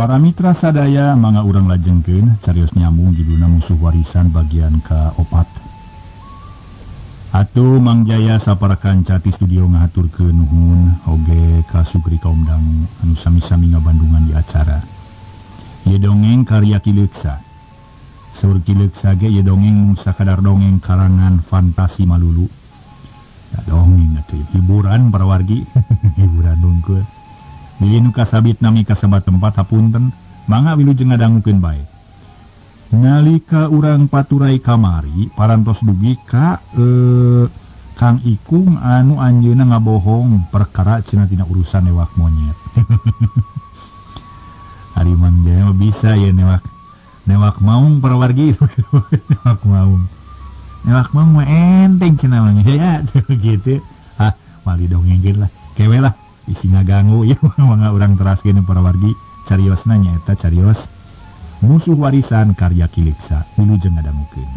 Para mitra sadaya mangga urang lajengkeun carios nyambung judulna Musuh Warisan bagian ka-4. Atuh Mang Jaya sapara kanca ti studio ngahaturkeun nuhun oge ka Sugri kaum dangu anu sami-sami ngabandungan di acara. Ieu dongeng karya Ki Leuksa. Saur Ki Leuksa ge ieu dongeng mung sakadar dongeng karangan fantasi malulu. Da dongeng atuh hiburan para wargi, hiburan hungkul. Bilih nu kasabit nami kasebat tempat hapunten, mangga wilujeng ngadangukeun bae. Nalika urang paturai kamari parantos dugi ka Kang Ikung anu anjeunna ngabohong perkara cenah tina urusan newak monyet. Ari Mang Jaya bisa ya newak newak maung para wargi. Newak maung. Newak maung mah enteng cenah mah ya gitu. Ah, mali dongengkeun lah. Kewe lah isi ngaganggu ya mangga urang teraskeun para wargi cariosna nyaeta carios Musuh Warisan karya Ki Leuksa. Wilujeng ngadangukeun.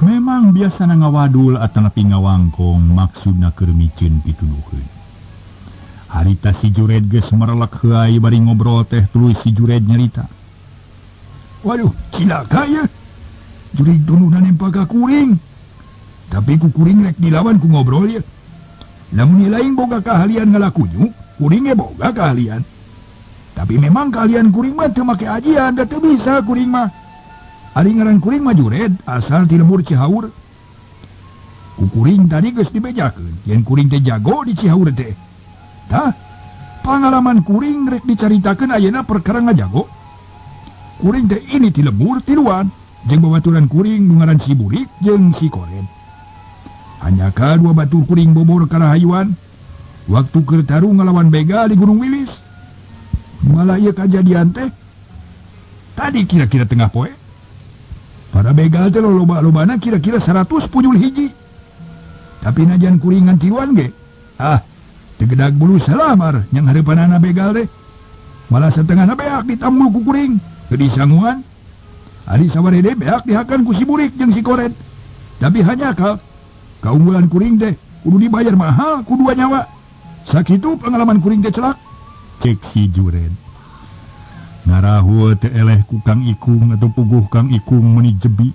Memang biasana ngawadul atanapi ngawangkong maksudna keur miceun pituduheun. Harita si Jured geus merelek heuay bari ngobrol teh tuluy si Jured nyarita. Waduh, cilaka ye. Jurig tunduhna nempa ka kuring. Tapi ku kuring rek dilawan ku ngobrol ye. Lamun lain boga keahlian ngalakunyu, kuring ge boga keahlian. Tapi memang keahlian kuring mah teu make ajian, da teu bisa kuring mah. Ari ngaran kuring mah Jured, asal ti lembur Cihaur. Ku kuring tadi geus dibejakeun, yen kuring teh jago di Cihaur teh. Tah, pangalaman kuring rek dicaritakeun ayeuna perkara ngajago. Kuring teh ini ti lembur tiluan, jeung babaturan kuring nu ngaran si Burik jeung si Koren. Hanya dua batu kuring bobor karahayuan waktu keur tarung ngalawan begal di Gunung Wilis. Malah ieu kajadian teh tadi kira-kira tengah poe. Para begal teh loba-lobana kira-kira 100 punyul hiji. Tapi najan kuringan tiluan ge, ah, tegedag bulu salamar yang hareupanana begal teh. Malah setengahna beak ditambul ku kuring, teu disanguan. Ari sawarede beak dihakan ku si Burik jeung si Koren. Tapi hanya ka keunggulan kuring teh kudu dibayar mahal ku dua nyawa. Sakitu pengalaman kuring teh celak. Cek si Jured. Ngarahul teh eleh ku Kang Ikung atau puguh Kang Ikung meuni jebi.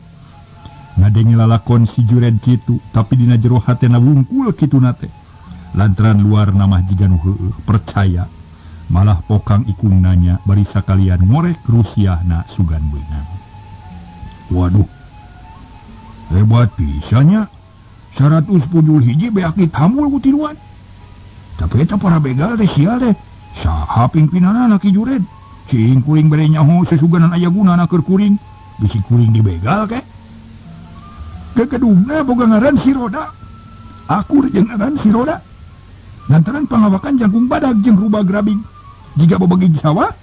Ngadenge lalakon si Jured kitu, tapi dina jero hatena wungkul kituna teh. Lantaran luar namah jiga nu heueuh percaya. Malah po Kang Ikung nanya bari sakalian ngorek rusiahna sugan beunang. Waduh. Hebat pisannya. 100 punyul hiji beak ditamul ku tiluan. Tapi eta para begal teh sial teh. Saha pimpinanana Ki Jured? Cing kuring bere nyaho sesuganan aya gunana keur kuring. Bisi kuring dibegal ke. Gegedugna boga ngaran si Roda. Akur jeung ngaran si Roda. Lantaran pangawakan jangkung badag jeung rubah grabing. Jika bebegi sawah,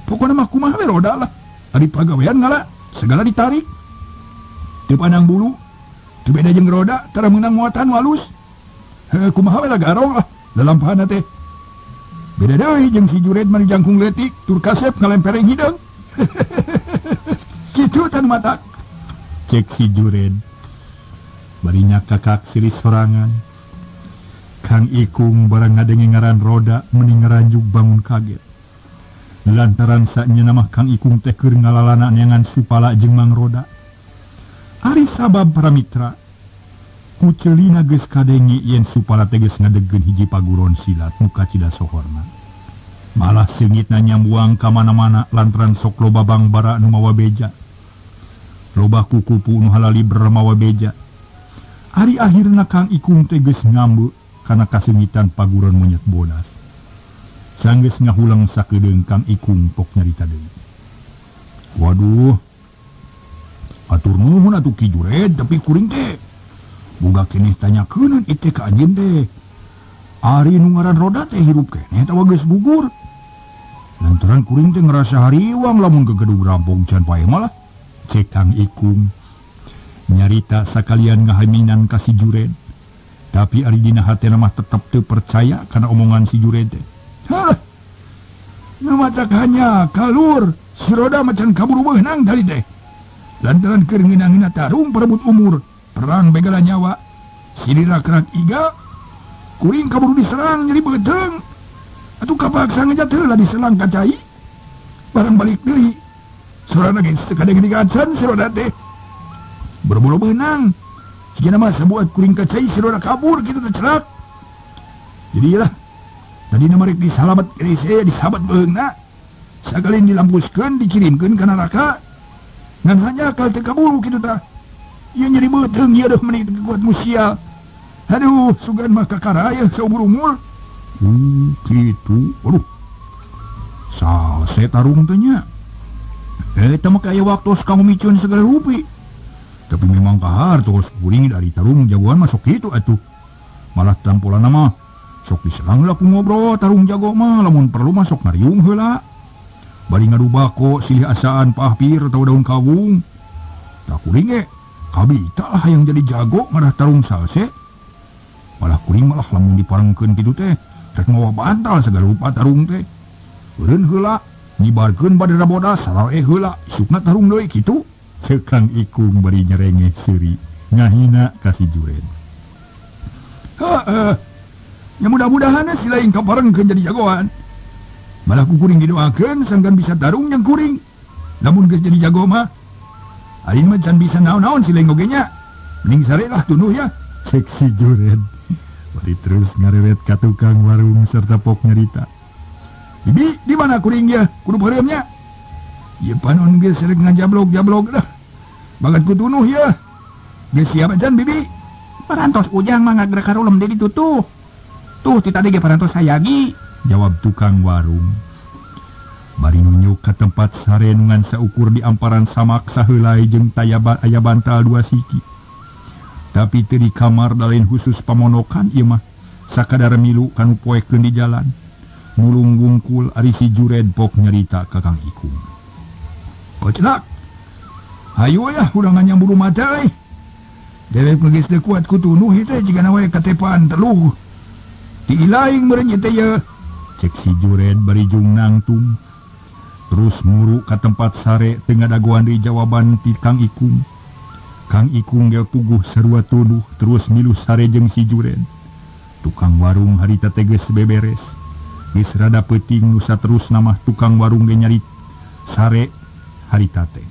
pokona mah kumaha we Roda lah. Ari pagawean ngala, segala ditarik. Teu pandang bulu. Teu beda jeung Roda, tara meunang muatan walus. Heuh kumaha we lah garong lah lalampahanna teh. Beda deui jeung si Jured mah jangkung leutik, tur kasep ngalempereng hideung. Kitu tan mata. Cek si Jured. Bari nyakakak siris sorangan. Kang Ikung barang ngadenge ngaran Roda meni ngaranjuk bangun kaget. Lantaran saenya mah Kang Ikung teh keur ngalalana neangan Supala jeung Mang Roda. Ari sabab para mitra, kucelina geus kadenge yen Supala teh geus ngadegkeun hiji paguron silat nu kacida sohorna. Malah seungitna nyambuang ka mana-mana lantaran sok loba bangbara nu mawa beja. Loba kukupu nu halaliber mawa beja. Ari akhirna Kang Ikung teh geus ngambeu kana kaseungitan paguron monyet bodas. Sanggeus ngahulang sakedeung Kang Ikung pok nyarita deui. Waduh. Atur nuhun atuh Ki Jured, tapi kuring teh boga keneh tanyakeun ieu teh ka anjeun teh. Ari nu ngaran Roda teh hirup keneh atawa geus gugur. Lantaran kuring teh ngerasa hariwang lamun gegedug rampung can paeh malah. Cek Kang Ikung nyarita sakalian ngahaminan ka si Jured. Tapi ari dina hatena mah tetep teu percaya kana omongan si Jured teh. Hah. Nu matak hanya kalur si Roda macan kaburu beunang tadi teh. Lantaran keur ngeunah-ngeunah tarung perebut umur, perang begala nyawa, silira kerak iga, Kuring kaburu diserang nyeri beuteung. Atuh kapaksa ngejat heula diselang ka cai. Barang balik deui. Sorana geus teu kadenge digacan si roda teh. Boro-boro beunang. Sigana mah sabuat kuring ka cai si roda kabur kitu teh celak. Jadi lah tadi mah rek disalamet saya disabat beungna. Sakalin dilambuskeun dikirimkeun ka neraka. Ngan hanya kal teu kaburu kitu tah. Ieu nyeri beuteung ieu deuh meuni teu kuat musial. Aduh, sugan mah kakara ya saumur umur. Kitu. Aduh. Salse tarung teh nya. Eta mah aya waktu kamu micun segala rupi. Tapi memang kahar terus kuring dari tarung jagoan masuk kitu atuh. Malah tampolana mah sok diserang lah ku ngobrol tarung jago mah lamun perlu masuk ngariung heula. Bari ngadu bako silih asaan pahpir atau daun kawung. Tak kuring ge kabita lah yang jadi jago malah tarung salse. Malah kuring malah lamun diparengkeun kitu teh rek mawa bantal segala rupa tarung teh. Eureun heula nyibarkeun badera bodas sarae heula isukna tarung deui kitu. Ceuk Kang Ikung bari nyerengeh seuri ngahina ka si Jured. Heeh. Ya mudah-mudahan si lain kaparengkeun jadi jagoan. Malah ku kuring didoakeun sangkan bisa tarung jeung kuring. Lamun geus jadi jago mah aing mah can bisa naon-naon si lain oge nya. Mending sare lah tunduh ya. Cek si Jured. Bari terus ngareret ka tukang warung serta pok nyarita. Bibi, di mana kuring ya? Kudu peureum nya. Ieu panon geus rek ngajablog-jablog dah. Bagat ku tunuh ya. Geus siap acan bibi. Parantos ujang mah ngagrek karulem deui ditutuh. Tuh ti tadi ge parantos hayagi, jawab tukang warung. Bari nunjuk ka tempat sare nu ngan saukur di amparan samak saheulai jeung tayaba aya bantal dua siki. Tapi teu di kamar da lain khusus pamonokan ieu mah sakadar milu kanu poekeun di jalan. Nulung wungkul ari si Jured pok nyarita ka Kang Ikung. Koclak. Hayu ya urang nganyamburu mata euy. Dewek mah geus teu kuat ku tunuh ieu teh jigana we katepaan teluh. Diilaing meureun ieu teh ye. Cek si Jured bari jung nangtung. Terus muru ka tempat sare teu ngadagoan deui jawaban ti Kang Ikung. Kang Ikung ge puguh sarua tuduh terus milu sare jeung si Jured. Tukang warung harita teh geus beberes. Geus rada peuting nu saterusna mah tukang warung ge nyari sare harita teh.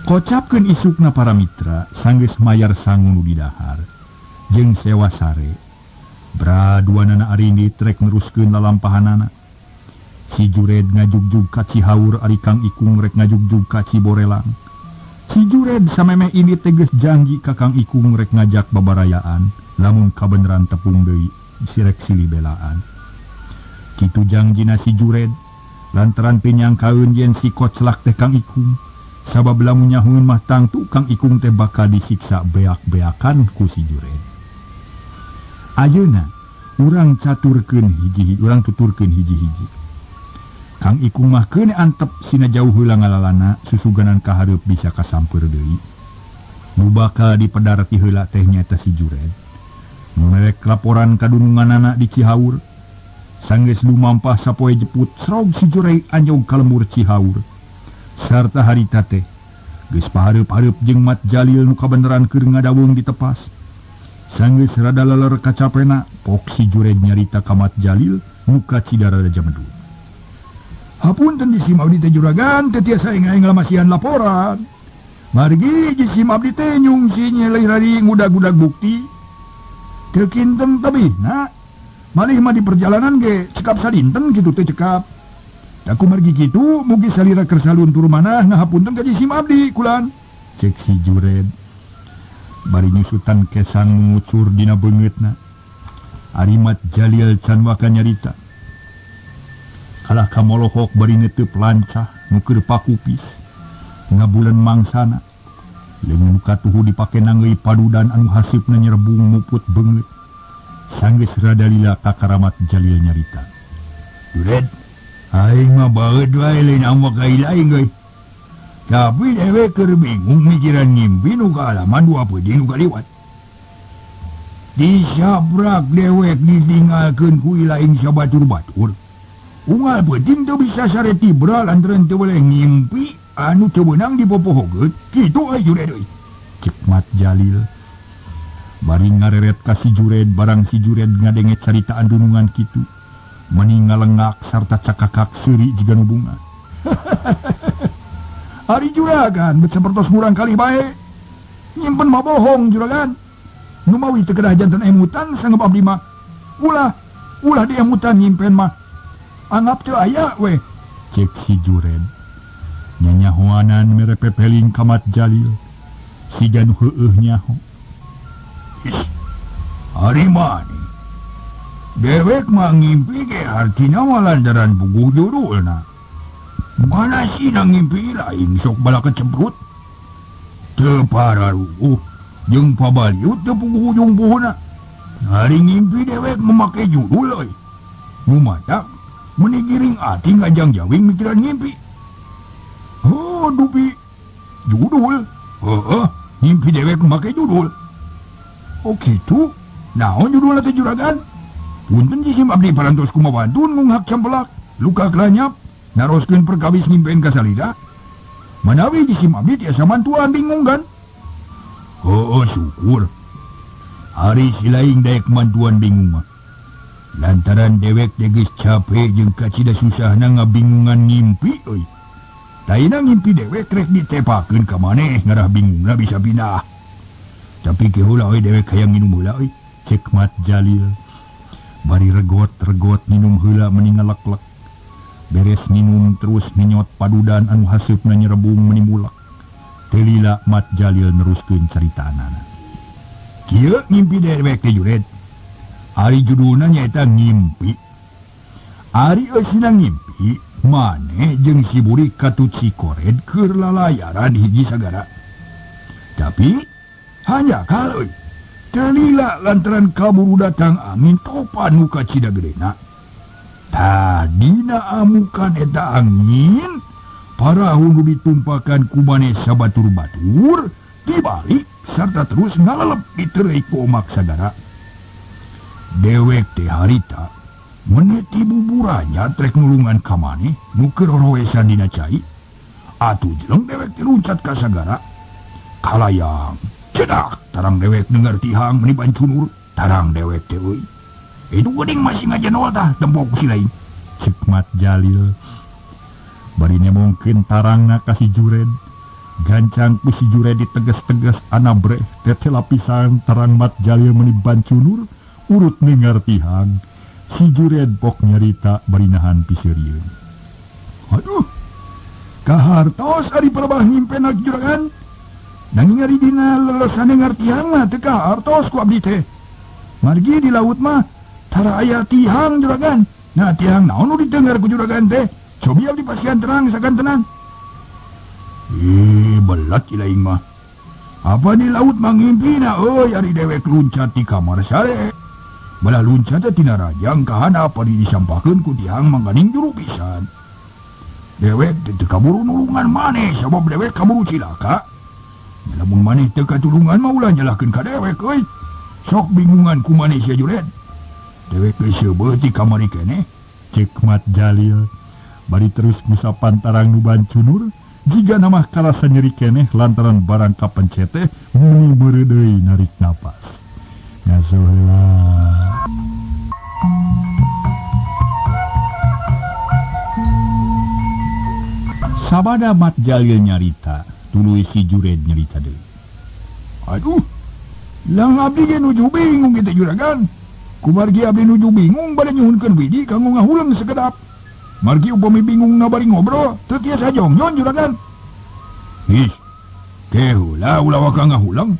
Kocapkeun isukna para mitra sanggeus mayar sangu nu didahar jeung sewa sare. Bra duanana arindi trek neruskeun lalampahanana. Si Jured ngajugjug ka Cihaur ari Kang Ikung rek ngajugjug ka Ciborelang. Si Jured samemeh ini teges janji ka Kang Ikung rek ngajak babarayaan lamun kabeneran tepung deui sirek silih belaan. Kitu jangjina si Jured lantaran teu nyangkaeun yen si koclak teh Kang Ikung. Sabab lamun nyahueun mah tangtu Kang Ikung teh bakal disiksa beak-beakan ku si Jured. Ayeuna urang caturkeun hiji-hiji, urang tuturkeun hiji-hiji. Kang Ikung mah keun antep sina jauh heula ngalalana susuganan kahareup bisa kasampeur deui. Nu bakal dipedar ti heula teh nyaeta si Jured. Nu merek laporan kadununganana di Cihaur. Sanggeus lumampah sapoe jeput srog si Jured anjog ka lembur Cihaur. Sarta harita teh geus pahareup-hareup jeung Mat Jalil nu kabeneran keur ngadaweung ditepas. Sanggeus rada leler kacapena pok si Jured nyarita ka Mat Jalil nu kacidara jamedul. Hapunten di sim abdi teh juragan teu tiasa aing lamasian laporan. Margi di sim abdi teh nyungsi nyelih rari ngudag-gudag bukti. Teu kinten tebihna. Malih mah di perjalanan ge cekap sadinten kitu teh cekap. Da kumargi kitu mugi salira kersa luntur manah ngahapunten ka jisim abdi kulan. Cek si Jured. Bari nyusutan kesang ngucur dina beungeutna. Ari Mat Jalil can waka nyarita. Kalah kamolohok bari neteup lancah nu keur pakupis. Ngabulan mangsana. Leungeun katuhu dipake nangeui padudan anu haseupna nyerebung muput beungeut. Sanggeus rada lila ka karamat Jalil nyarita. Jured, aing mah baeud wae lain awak ka ilaing euy. Tapi dewek keur bingung mikiran ngimpi nu kaalaman dua peuting nu kaliwat. Disabrak dewek ditinggalkeun ku ilaing sabatur-batur. Unggal peuting teu bisa sare tibra lantaran teu boleh ngimpi anu teu meunang dipopohogeut. Kitu euy Jured euy. Cek Mat Jalil. Bari ngareret ka si Jured barang si Jured ngadenge caritaan dunungan kitu. Meni ngalengak sarta cakakak seuri jiga nu bunga. Ari juragan bet sapertos murang kali bae. Nyimpen mah bohong juragan. Nu mawi teu kedah janten emutan sanggep abdi mah. Ulah ulah diemutan nyimpen mah. Anggap teu aya we. Cek si Jured. Nyanyahoanan mere pepeling ka Mat Jalil. Siga nu heueuh nyaho. Ari maneh dewek mah ngimpi ge hartina mah lantaran puguh jurulna. Mana sih nang ngimpi lain sok bala kecemprut. Teu pararuguh jeung pabaliut teu puguh hujung puhuna. Ari ngimpi dewek memake judul euy. Nu matak meuni giring ati ngajang-jawing mikiran ngimpi. Oh dupi judul. Heeh, ngimpi dewek memake judul. Oh kitu, naon judulna teh juragan? Punten jisim abdi parantos kumawantun ngunghak campelak, luka kelanyap, naroskeun perkawis ngimpen ka salida. Manawi jisim abdi tiasa mantuan bingung kan? Heueuh syukur. Ari si laing daek mantuan bingung mah. Lantaran dewek teh geus cape jeung kacida susahna ngabingungan ngimpi euy. Taina ngimpi dewek rek ditepakeun ka maneh ngarah bingungna bisa pindah. Tapi ke heula euy dewek hayang nginum heula euy. Cek Mat Jalil. Bari regot-regot minum heula meni ngalek-lek. Beres minum terus minyot padudan anu haseupna nyerebung meni mulek. Teu lila Mat Jalil neruskeun caritaanana. Kieu ngimpi dewek teh Jured. Ari judulna nyaeta ngimpi. Ari eusina ngimpi maneh jeung si burik katut si Kored keur lalayaran hiji sagara. Tapi hanya euy. Teu lila lantaran kaburu datang angin topan nu kacida gedena. Tadina amukan eta angin, parahu nu ditumpakan ku maneh sabatur-batur dibalik sarta terus ngalalep diteureuy ku omak sagara. Dewek teh harita meneti buburannya trek nulungan ka maneh nu keur roroesan dina cai. Atuh jeleng dewek teh luncat ka sagara. Kalayang cedak tarang dewek dengar tihang meni bancunur tarang dewek teh euy. Itu geuning masih ngajenol tah tempo ku si lain. Cek Mat Jalil. Bari nemongkeun tarangna ka si Jured. Gancang ku si Jured diteges-teges anabreh teh lapisan tarang Mat Jalil meni bancunur urut dengar tihang. Si Jured pok nyarita bari nahan piseurieun. Aduh. Kahartos ari palebah nyimpen juragan. Nanging ari dina lelesane ngartiang mah teu kahartos ku abdi teh. Margi di laut mah tara aya tihang juragan. Nah tihang naon nu ditengar ku juragan teh? Cobi abdi pasian terang sakantenan. Belat ilaing mah. Apa di laut mah ngimpina euy ari dewek luncat di kamar sare. Belah luncat teh tina rajang ka handap ari disampahkeun ku tihang mangganing juru pisan. Dewek teh teu kaburu nulungan maneh sabab dewek kaburu cilaka. Lamun maneh teu katulungan mah ulah nyalahkeun ka dewek euy. Sok bingungan ku maneh sia Jured. Dewek geus seubeuh ti kamari keneh. Cek Mat Jalil. Bari terus ngusapan tarang nu bancunur jiga namah kalasa nyeri keneh lantaran barang kapencet teh meni beureudeuy narik napas. Ngaso heula. Sabada Mat Jalil nyarita, tuluy si Jured nyarita deui. Aduh, lang abdi ge nuju bingung kitu juragan. Kumargi abdi nuju bingung bade nyuhunkeun widi kanggo ngahuleng sekedap. Margi upami bingung na bari ngobrol, teu tiasa jongjon juragan. Ih, teh heula ulah waka ngahuleng.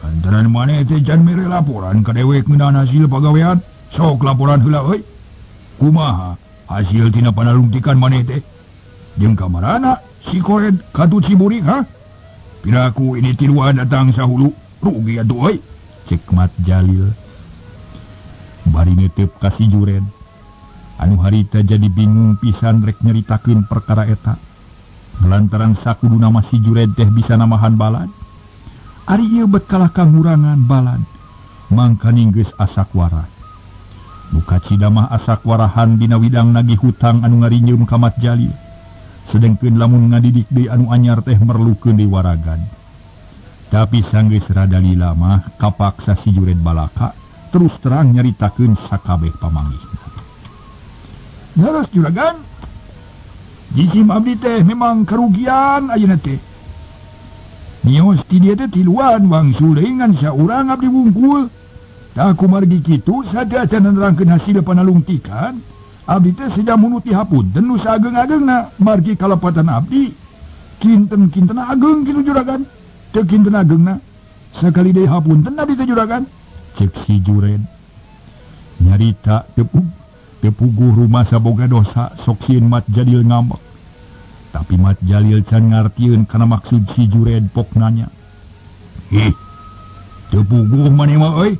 Lantaran maneh teh can mere laporan ka dewek ngeunaan hasil pagawean, sok laporan heula euy. Kumaha hasil tina panalungtikan maneh teh? Jeung kamarana si Kored katut si burik ha? Piraku ini tiluan datang sahulu, rugi atuh euy. Cek Mat Jalil. Bari neuteup ka si Jured. Anu harita jadi bingung pisan rek nyaritakeun perkara eta. Lantaran sakuduna mah si Jured teh bisa namahan balad. Ari ieu bet kalah kangurangan balad. Mangkaning geus asak warah. Nu kacida mah asak warahan dina widang nagih hutang anu ngarinyeum ka Mat Jalil. Sedengkeun lamun ngadidik deui anu anyar teh merlukeun deui waragan. Tapi sanggeus rada lila mah kapaksa si Jured balaka terus terang nyaritakeun sakabeh pamanggihna. Leres juragan, jisim abdi teh memang kerugian ayeuna teh. Nios ti dieu teh tiluan wangsul deui ngan saurang abdi wungkul. Tah kumargi kitu sateuacan nerangkeun hasil panalungtikan, abdi teh seja munuti hapunten nu saageng-agengna margi kalepatan abdi. Kinten-kinten ageng kitu juragan. Teu kinten agengna. Sakali deui hapunten abdi teh juragan. Cek si Jured. Nyarita teu puguh rumasa boga dosa sok sieun Mat Jalil ngambek. Tapi Mat Jalil can ngartieun kana maksud si Jured pok nanya. Ih, teu puguh maneh mah euy.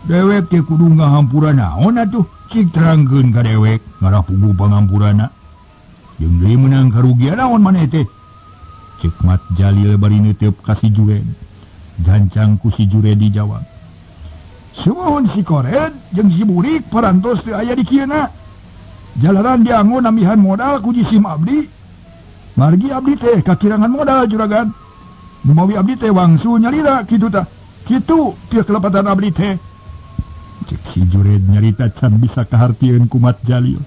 Dewek teh kudu ngahampura naon atuh? Cik terangkeun ka dewek ngarah puguh pangampurana. Jeung deui meunang karugian naon maneh teh? Cek Mat Jalil bari neuteub ka si Jured. Gancang ku si Jured dijawab. Sumuhun si Kored jeung si Burik parantos teu aya di kieuna. Jalaran dianggo nambihan modal ku jisim abdi. Margi abdi teh kakirangan modal juragan. Numawi abdi teh wangsul nyalira kitu tah. Kitu teu kelepatan abdi teh. Cek si Jured nyarita can bisa kahartieun ku Mat Jalil.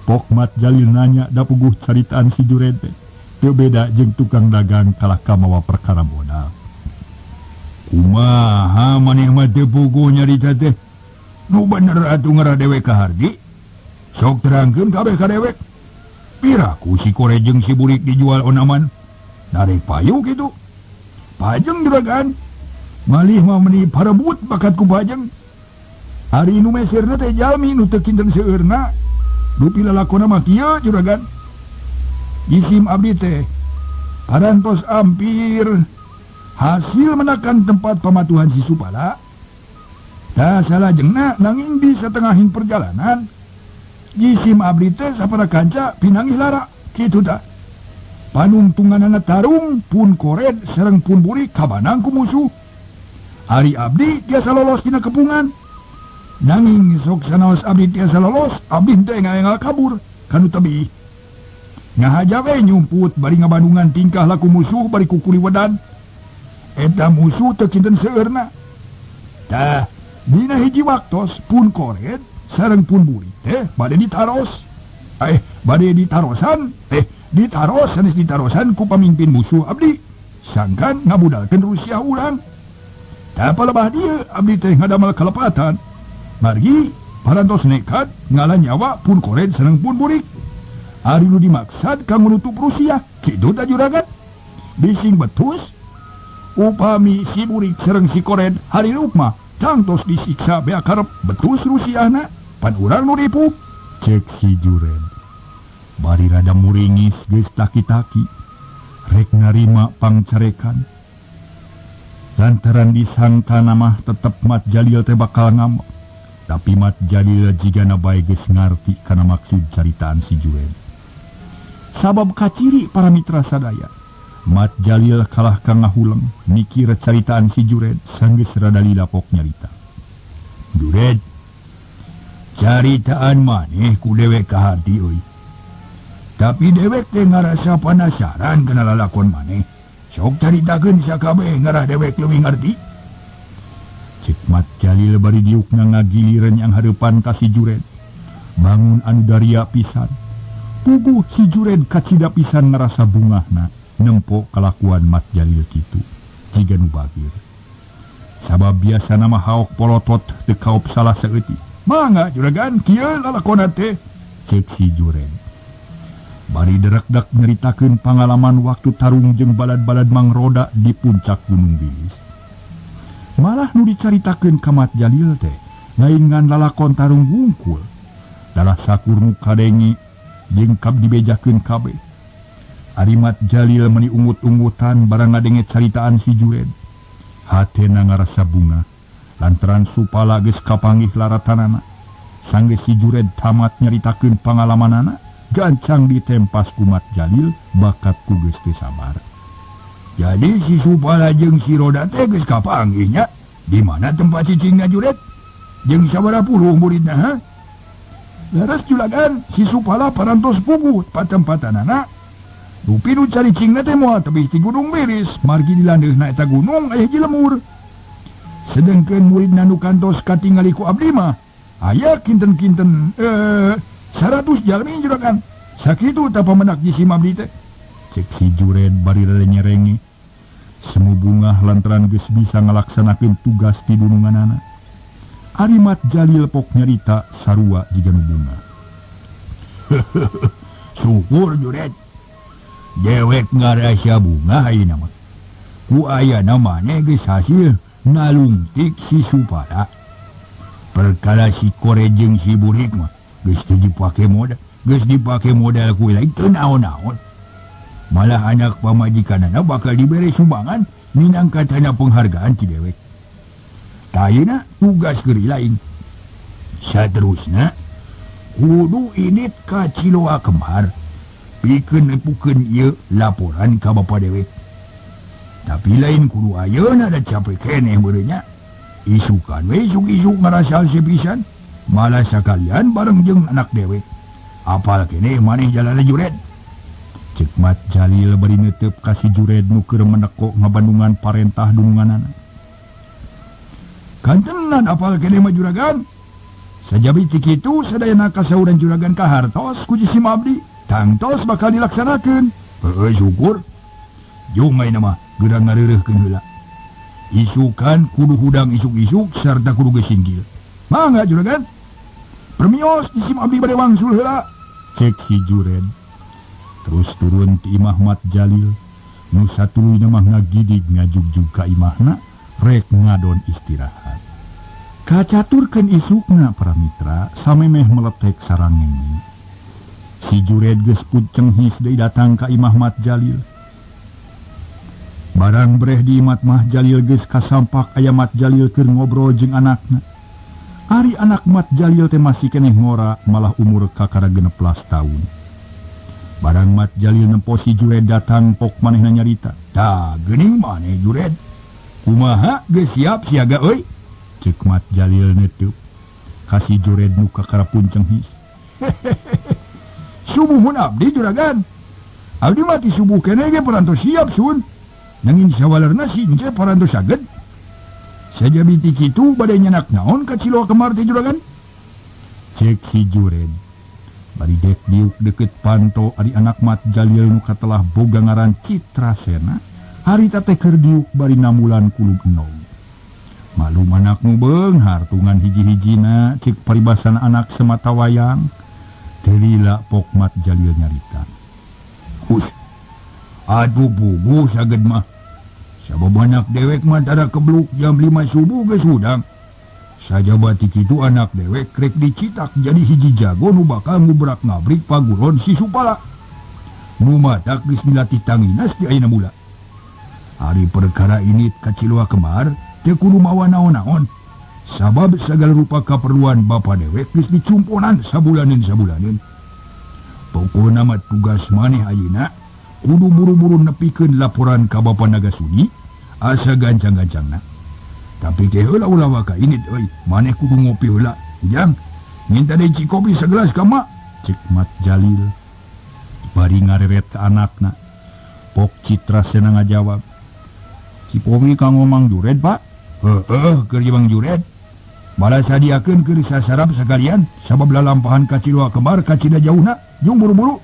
Pok Mat Jalil nanya da puguh caritaan si Jured teh. Teu beda jeung tukang dagang kalah ka mawa perkara modal. Kumaha maneh mah teu puguh nyarita teh? Nu bener atuh ngarah dewek kaharti. Sok terangkeun kabeh ka dewek. Piraku si Kored jeung si Burik dijual onaman? Narek payu kitu. Pajeng juragan. Malih mah meuni parebut bakat ku pajeng. Ari nu meserna teh jalmi nu teu kinten seueurna. Dupi lalakona mah kieu juragan. Jisim abdi teh parantos ampir hasil menakan tempat pamatuhan si Supala. Tah salajengna nanging di satengahin perjalanan jisim abdi teh sapara kanca pinanggih lara kitu tah. Panungtunganana tarung pun Kored sareng pun Burik kabanang ku musuh. Ari abdi tiasa lolos tina kepungan. Nanging sok sanaos abdi tiasa lolos, abdi teh ngaengal kabur kanu tebih. Ngahaja we nyumput bari ngabandungan tingkah laku musuh bari kukuliwedan. Eta musuh teu kinten seueurna. Tah, dina hiji waktos pun Kored sareng pun Burik teh bade ditaros. Bade ditarosan, ditaros sanes ditarosan ku pamimpin musuh abdi. Sangkan ngabudalkeun Rusia urang. Tah palebah dieu abdi teh ngadamel kalepatan. Margi parantos nekat ngala nyawa pun Kored sareng pun Burik. Ari nu dimaksad kanggo nutup Rusia, kitu tah juragan. Bising betus upami si Burik sareng si Kored hari mah tangtos disiksa bea karep betus Rusiana pan urang nu ripuh. Cek si Jured. Bari rada muringis geus taki-taki rek narima pangcarekan. Lantaran disangka mah tetep Mat Jalil teh bakal ngambek. Tapi Mat Jalil jigana bae geus ngarti kana maksud caritaan si Jured. Sabab kaciri para mitra sadaya, Mat Jalil kalah ka ngahuleng mikir caritaan si Jured sanggeus rada lila pok nyarita. Jured, caritaan maneh ku dewek kaharti euy. Tapi dewek teh ngarasa panasaran kana lalakon maneh. Sok caritakeun sakabeh ngarah dewek leuwih ngarti. Cek Mat Jalil bari diukna ngagilireun yang hareupan ka si Jured. Bangun anu daria pisan. Puguh si Jured kacida pisan ngarasa bungahna nempo kalakuan Mat Jalil kitu. Jiga nu bagir. Sabab biasana mah haok polotot teu kaop salah saeutik. Mangga juragan kieu lalakonna teh. Cek si Jured. Bari derekdak nyaritakeun pangalaman waktu tarung jeung balad-balad Mang Roda di puncak Gunung Wilis. Malah nu dicaritakeun ka Mat Jalil teh lain ngan lalakon tarung wungkul. Dalah sakur nu kadenge jeung kab dibejakeun kabeh. Ari Mat Jalil meuni ungut-ungutan barang ngadenge caritaan si Jured. Hatena ngarasa bunga lantaran Supala geus kapanggih laratanana. Sanggeus si Jured tamat nyaritakeun pangalamanana, gancang ditempas ku Mat Jalil bakat ku geus teu sabar. Jadi si Supala jeung si Roda teh geus kapanggih nya. Di mana tempat cicingna Jured? Jeung sabaraha puluh muridna ha? Leres julagan si Supala parantos puguh patempatanana. Rupi nu caricingna teh moal tebih ti Gunung Wilis, margi di landeuhna eta gunung aya hiji lemur. Sedengkeun muridna nu kantos katingali ku abdi mah aya kinten-kinten 100 jalmi juragan. Sakitu tah pamenak jisim abdi teh. Cek si Jured bari nyerenge. Semu bungah lantaran geus bisa ngalaksanakeun tugas ti dununganana. Ari Mat Jalil pok nyarita sarua jiga nu bungah. Syukur Jured. Dewek ngarasa bungah ayeuna mah. Ku ayana maneh geus hasil nalungtik si Supala. Perkara si Kore jeung si Burik mah geus teu dipake modal, geus dipake modal ku lain teu naon-naon. Malah anak pamajikanana bakal dibere sumbangan minangka tanda penghargaan ti dewek. Tah ayeuna tugas keur lain. Saterusna kudu init ka Ciloa Kembar. Pikeun nepukeun ieu laporan ka bapa dewek. Tapi lain kudu ayeuna da capek keneh meureunnya. Isukan we isuk-isuk ngarasa hese pisan. Malah sakalian bareng jeung anak dewek. Apal keneh maneh jalana Jured. Cek Mat Jalil bari neuteup ka si Jured nu keur menekok ngabandungan parentah dununganana. Kantenan apal keneh mah juragan. Sajabi ti kitu sadayana kasauran juragan ka hartos ku jisim abdi. Tangtos bakal dilaksanakeun. Heueuh syukur. Jung ayeuna mah geura ngareureuhkeun heula. Isukan kudu hudang isuk-isuk sarta kudu geus singgil. Mangga juragan. Permios jisim abdi bade wangsul heula. Cek si Jured. Terus turun ti imah Mat Jalil. Nu satuluyna mah ngagidig ngajugjug ka imahna rek ngadon istirahat. Kacaturkeun isukna para mitra samemeh meletek sarangenge. Si Jured geus pucenghis deui datang ka imah Mat Jalil. Barang breh di imat Mah Jalil geus kasampak aya Mat Jalil keur ngobrol jeung anakna. Ari anak Mat Jalil teh masih keneh ngora malah umur kakara 16 tahun. Barang Mat Jalil nempo si Jured datang pok manehna nyarita. Tah geuning maneh Jured. Kumaha geus siap siaga euy? Ceuk Mat Jalil neuteuk. Ka si Jured nu kakara puncenghis. Subuhun abdi juragan. Abdi mah ti subuh keneh ge parantos siap sun. Nanging sawalerna si Ence parantos saged. Sajabi ti kitu bade nyanak naon ka Ciloa Kemar teh juragan? Cek si Jured. Bari dek diuk deket panto ari anak Mat Jalil nu katelah boga ngaran Citrasena. Harita teh keur diuk bari namulan kulub enog. Malum anakmu beunghar tungan hiji-hijina cek paribasan anak semata wayang. Teu lila pok Mat Jalil nyarita. Hus. Aduh bubu saged mah. Sabab anak dewek mah tara kebluk jam 5 subuh geus hudang. Sajaba ti kitu anak dewek rek dicitak jadi hiji jago nu bakal ngubrak-ngabrik paguron si Supala. Nu matak geus dilatih tanginas di ayeuna mula. Ari perkara ini ka Ciloa Kemar teu kudu mawa naon-naon. Sabab sagala rupa kaperluan bapa dewek geus dicumponan sabulaneun-sabulaneun. Pokona mah tugas maneh ayeuna kudu buru-buru nepikeun laporan ka Bapa Nagasuni asa gancang-gancangna. Tapi teh heula ulah waka init euy, maneh kudu ngopi heula. Ujang, minta deui cikopi segelas ka mak. Cek Mat Jalil. Bari ngareret ka anakna. Pok Citrasena ngajawab. Cipomi kanggo Mang Jured, Pak. Heueuh, keur Mang Jured. Malah sadiakeun keur sasarap sakalian sabab lalampahan ka Ciloa Kemar ka Cina jauhna, jung buru-buru.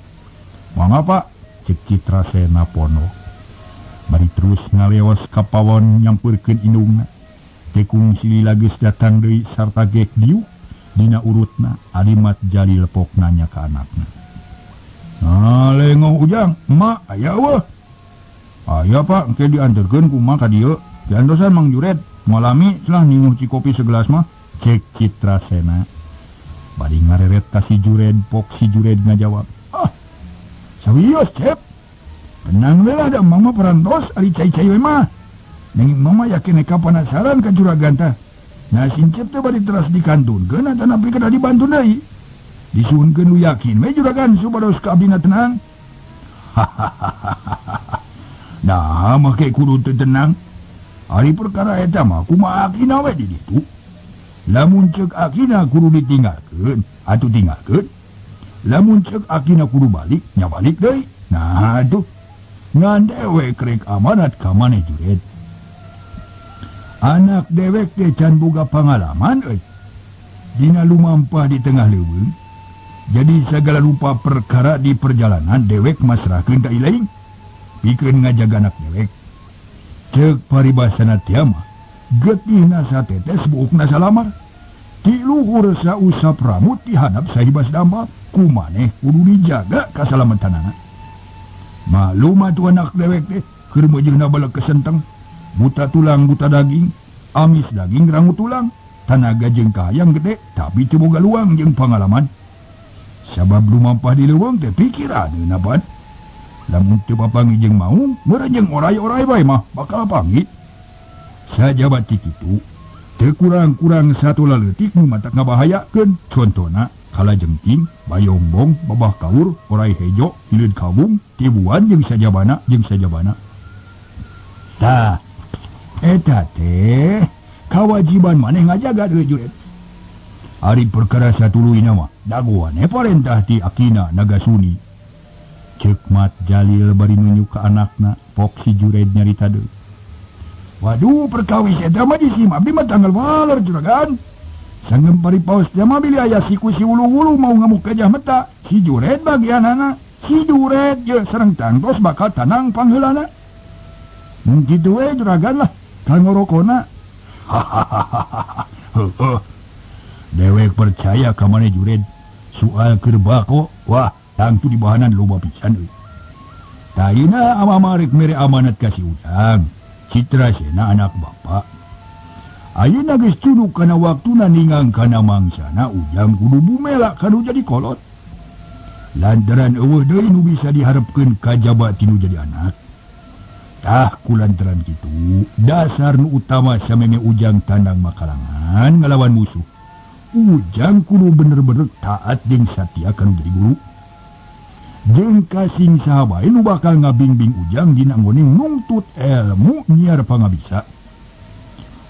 Mangga, Pak. Cek Citrasena pono. Bari terus ngaleos ka pawon nyampeurkeun indungna. Tekung silila geus datang deui sarta gek diuk dina urutna. Ari Mat Jalil pok nanya ka anakna. Nah, lengoh ujang, emak aya eueuh. Aya Pak, engke dianterkeun ku emak ka dieu. Diantosan Mang Jured, moal lami celah ninguh cikopi segelas mah. Cek Citrasena. Bari ngareret ka si Jured, pok si Jured ngajawab. Ah, sawios Cep. Tenang we lah da emang mah parantos ari cai-cai we mah. Nanging mama yakin neka penasaran ka juragan tah. Nah sincep teh bari teras dikantunkeun atanapi kedah dibantu deui. Disuhunkeun nu yakin we juragan supados ka abdina tenang. Nah make kudu teu tenang. Ari perkara eta mah kumaha akina we di ditu. Lamun ceuk akina kudu ditinggalkeun, atuh tinggalkeun. Lamun ceuk akina kudu balik, nya balik deui. Nah aduh ngan dewek rek amanat ka maneh Jured. Anak dewek teh can boga pangalaman euy. Dina lumampah di tengah leuweung. Jadi segala rupa perkara di perjalanan dewek masrahkeun ka ilaing. Pikeun ngajaga anak dewek. Ceuk paribasana teh mah getihna satetes buukna salamar. Ti luhur sausap rambut ti handap sahibas damba ku maneh kudu dijaga kasalamatanana. Maklum atuh anak dewek teh keur meujeuhna balek kesenteng. Buta tulang buta daging, amis daging rangu tulang, tanaga jeung kahayang gede tapi teu boga luang jeung pangalaman. Sabab lumampah di leuweung teh pikiraneuna ban. Lamun teu papanggih jeung maung, meureun jeung oray-oray bae mah bakal panggih. Sajaba ti kitu, teu kurang-kurang satu laleutik nu matak ngabahayakeun. Contona kalajengking, bayongbong, babah kaur, oray hejo, hileud kawung, tibuan jeung sajabana jeung sajabana. Tah, eta teh kawajiban maneh ngajaga deui Juret. Ari perkara satuluyna mah dagoan parentah ti Akina Nagasuni. Ceuk Mat Jalil bari nunjuk ka anakna, pok si Jured nyarita deui. Waduh, perkawis eta mah disim abdi mah tanggal waler juragan. Sanggem paripaos teh mah bilih aya siku si wulu-wulu mau ngamuk gajah meta. Si Jured bagianana, si Jured ye sareng tangtos bakal tanang pangheulana. Mun kitu we juragan lah kanggo rokona. Hahaha. Heuh. Dewek percaya ka maneh Jured. Soal keur bako, wah tangtu dibahanan loba pisan euy. Tayina amama rek mere amanat ka si Ujang. Citra Sena anak bapak. Ayeuna geus cunuk kana waktuna ningang kana mangsana Ujang kudu bumela kanu jadi kolot. Lantaran eueuh deui nu bisa diharepkeun kajaba tinu jadi anak. Tah kulantaran kitu dasar nu utama sameme Ujang tandang makalangan ngalawan musuh. Ujang kudu bener-bener taat jeung satia kanu jadi guru. Jeung kasing saha bae nu bakal ngabingbing Ujang dina nggone nungtut ilmu nyiar pangabisa.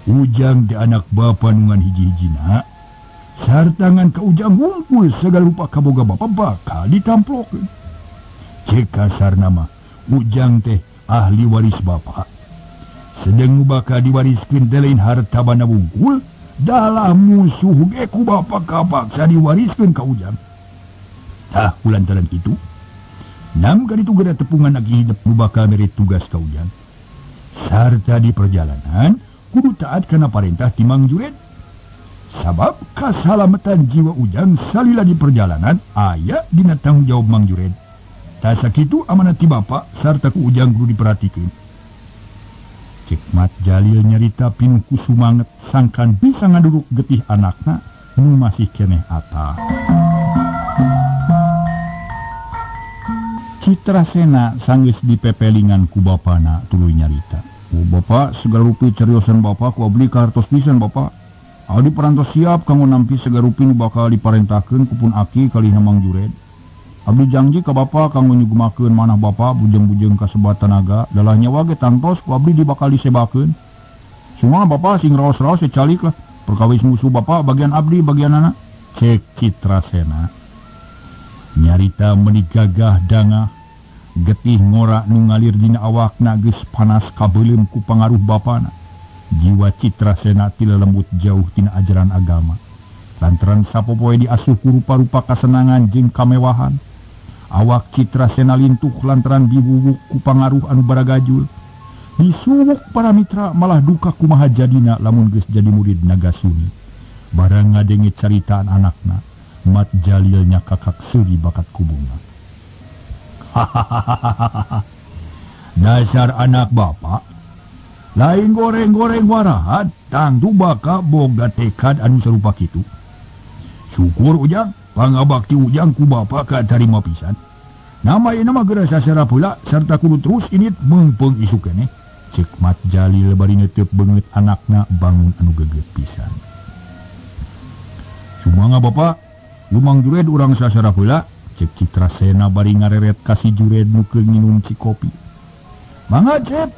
Ujang teh anak bapa nu ngan hiji-hijina. Sarta ngan ka Ujang hungkul sagala rupa kaboga bapa bakal ditamplokeun. Ceuk kasarna mah Ujang teh ahli waris bapa. Sedeng nu bakal diwariskeun teh lain harta banda wungkul, dalah musuh ge ku bapa kapaksa diwariskeun ka Ujang. Tah kulantaran kitu nam kali itu gera tepungan lagi hidup nu bakal mere tugas ka Ujang. Sarta di perjalanan kudu taat kana parentah ti Mang Jured. Sabab kasalamatan jiwa Ujang salila di perjalanan aya dina tanggung jawab Mang Jured. Tah sakitu amanat ti bapa sarta ku Ujang kudu diperhatikeun. Ceuk Mat Jalil nyarita pinuh ku sumanget sangkan bisa ngaduruk getih anakna nu masih keneh ata. Citra Sena sanggeus dipepelingan ku bapana tuluy nyarita. Oh bapa, segala rupi cariosan bapa ku abdi kahartos pisan bapa. Abdi parantos siap kanggo nampi segala rupi nu bakal diparentahkeun ku pun aki kalihna Mang Jured. Abdi janji ka bapa kanggo nyugemakeun manah bapa bujeng-bujeng kasebat tanaga, dalah nyawa ge tangtos ku abdi dibakal disebakeun. Sumangga bapa sing raos-raos calik lah. Perkawis musuh bapa bagian abdi bagianana. Cek Citra Sena. Nyarita meuni gagah dangah. Getih ngora nu ngalir dina awakna geus panas kabeuleum ku pangaruh bapana. Jiwa Citra Sena ti lelembut jauh tina ajaran agama. Lantaran sapopoe diasuh ku rupa-rupa kasenangan jeung kamewahan. Awak Citra Sena lintuh lantaran diwuwuk ku pangaruh anu baragajul. Disuwuk para mitra malah duka kumaha jadina lamun geus jadi murid Nagasuni. Barang ngadenge caritaan anakna, Mat Jalil nya kakak seuri bakat kubunga. Hahaha. Dasar anak bapak. Lain goreng-goreng warahat, tangtu baka boga tekad anu sarupa kitu. Syukur Ujang, pangabakti Ujang ku bapa katarima pisan. Nama ieu mah geura sasara pula sarta kudu terus init meungpeung isuk keneh. Ceuk Mat Jalil bari neuteuk beungeut anakna bangun anu geget pisan. Sumangga bapa, lumang Jured urang sasara pula. Cek Citra Sena bari ngareret ka si Jured nu keur nginum cikopi. Mangga Cep,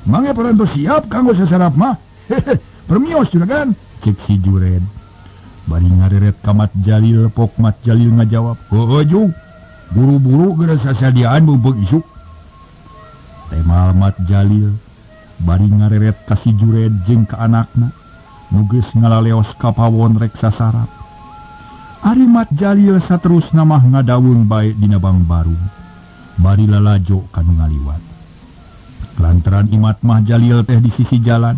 mangga parantos siap kanggo sasarap mah. Hehe, permios juragan. Cek si Jured. Bari ngareret ka Mat Jalil, pok Mat Jalil ngajawab, "Heueuh jung. Buru-buru geura sasadiaan beubeung isuk. Temal Mat Jalil bari ngareret ka si Jured jeung ka anakna nu geus ngalaleos ka pawon rek sasarap. Ari Mat Jalil saterusna mah ngadaweung bae dina bangbarung bari lalajo ka nu ngaliwat. Lantaran imat Mah Jalil teh di sisi jalan,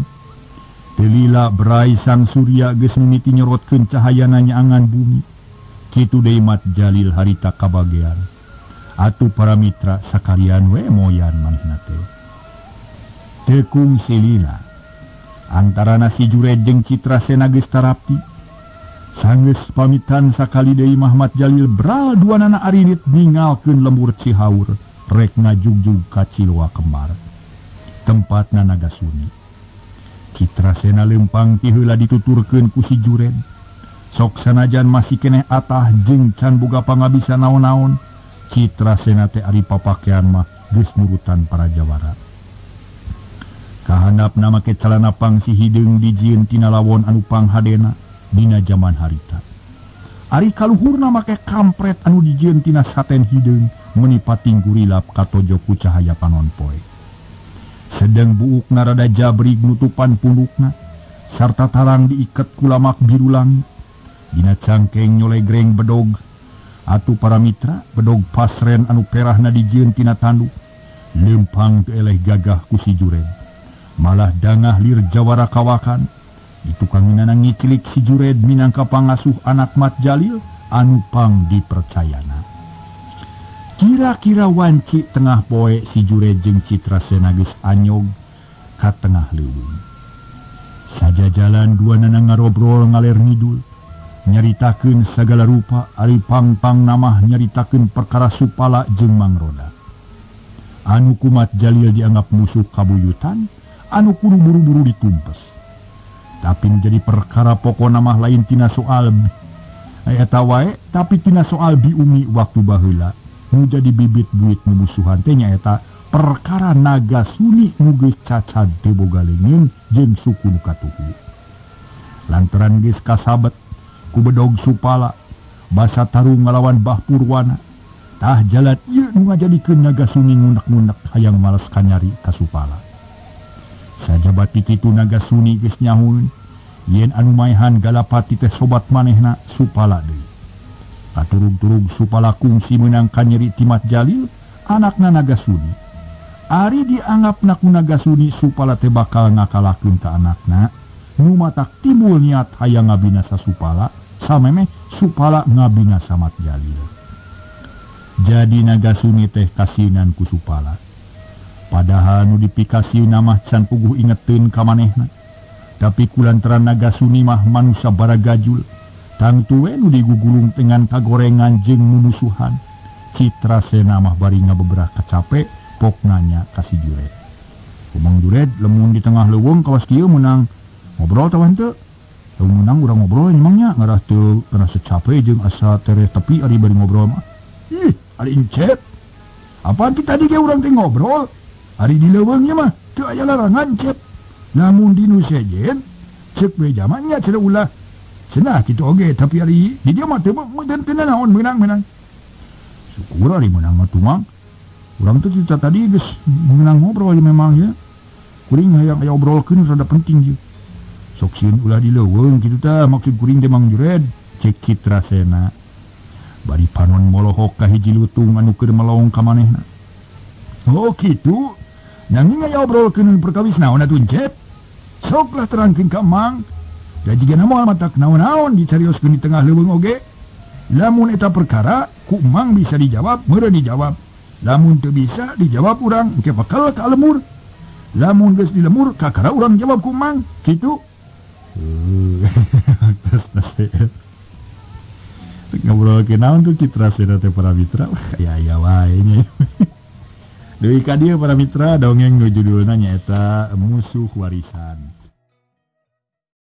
teu lila berai sang surya geus mimiti nyorotkeun cahayana nyaangan bumi. Kitu deui Mat Jalil harita kabagean. Atuh para mitra sakalian we moyan manehna teh. Teu kungsi lila antarana si Jured jeung Citra Sena geus tarapti. Sanggeus pamitan sakali deui Mat Jalil bral duanana arinit ningalkeun lembur Cihaur rek ngajugjug ka Ciloa Kembar. Tempatna Nagasuni. Citra Sena lempang ti heula dituturkeun ku si Jured. Sok sanajan masih keneh atah jeung can boga pangabisa naon-naon, Citra Sena teh ari papakean mah geus nurutan para jawara. Kahandapna make calana pangsi hideung dijieun tina lawon anu panghadena dina jaman harita. Ari kaluhurna make kampret anu dijieun tina saten hideung meuni pating gurilap katojo ku cahaya panon poe. Sedeng buukna rada jabrig nutupan pundukna sarta tarang diiket ku lamak biru langit. Dina cangkeng nyolegreng bedog atuh para mitra bedog pasren anu perahna dijieun tina tanduk lempang teu eleh gagah ku si Jured. Malah dangah lir jawara kawakan ditukanginana ngicilik si Jured minangka pangasuh anak Mat Jalil anu pang dipercayana. Kira-kira wanci tengah poe si Jured jeung Citra Sena geus anyog ka tengah leuweung. Sajajalan duanana ngarobrol ngaler ngidul, nyaritakeun sagala rupa ari pang-pang namah nyaritakeun perkara Supala jeung Mangroda. Anu ku Mat Jalil dianggap musuh kabuyutan, anu kudu buru-buru ditumpes. Tapi menjadi perkara pokona mah lain tina soal eta wae, tapi tina soal biumi waktu baheula. Nu jadi bibit duit mumusuhan teh nyaeta perkara Nagasuni nu geus cacad teu boga leungeun jeung suku nu katuhu. Lantaran geus kasabet ku bedog Supala basa tarung ngalawan Bah Purwana, tah jalan ieu nu ngajadikeun Nagasuni ngunek-ngunek hayang males kanyari ka Supala. Sajabat kitu Nagasuni geus nyahueun yen anu maehan Galapati teh sobat manehna Supala deui. Katurug-turug Supala kungsi meunang kanyeri ti Mat Jalil anakna Nagasuni. Ari dianggapna ku Nagasuni Supala teh bakal ngakalahkeun ka anakna nu matak timbul niat hayang ngabinasa Supala samemeh Supala ngabinasa Mat Jalil. Jadi Nagasuni teh kasinan ku Supala. Padahal nu dipikasieun mah can puguh ingeteun ka manehna. Tapi kulantaran Nagasuni mah manusa baragajul, tangtu we nu digugulung dengan kagorengan jeung mumusuhan. Citra Sena mah bari ngabeberah kacape pok nanya ka si Jured. Kumang Jured lemun di tengah leuweung kawas kieu meunang ngobrol tah henteu? Lamun meunang urang ngobrol emangnya ngarah teu rasa cape jeung asa tereh tepi ari bari ngobrol mah. Ih, ari encep. Apaan ti tadi ge urang teh ngobrol? Ari di leuweung nya mah teu aya larangan cep. Lamun di nu sejen ceuk we jamannya cenah ulah. Cenah kitu oge tapi ari di dieu mah teu teu naon meunang-meunang. Syukur ari meunang mah tumang. Urang teh cerita tadi geus meunang ngobrol memang ya. Kuring hayang aya obrolkeun rada penting ieu. Sok sieun ulah di leuweung kitu tah maksud kuring teh Mang Jured, cek Citra Sena. Bari panon molohok ka hiji lutung anu keur melong ka manehna. Oh kitu. Nanging aya obrolkeun perkawis naon atuh encep? Sok lah terangkeun ka Mang. Da jigana moal matak naon-naon dicarioskeun di tengah leuweung oge. Lamun eta perkara ku Mang bisa dijawab, meureun dijawab. Lamun teu bisa dijawab urang engke bakal ka lemur. Lamun geus di lemur kakara urang jawab ku Mang, kitu. Ngobrol ke naon tuh Citra Sena teh para mitra, aya aya wae nya. Deui ka dieu para mitra dongeng nu judulna nyaeta Musuh Warisan.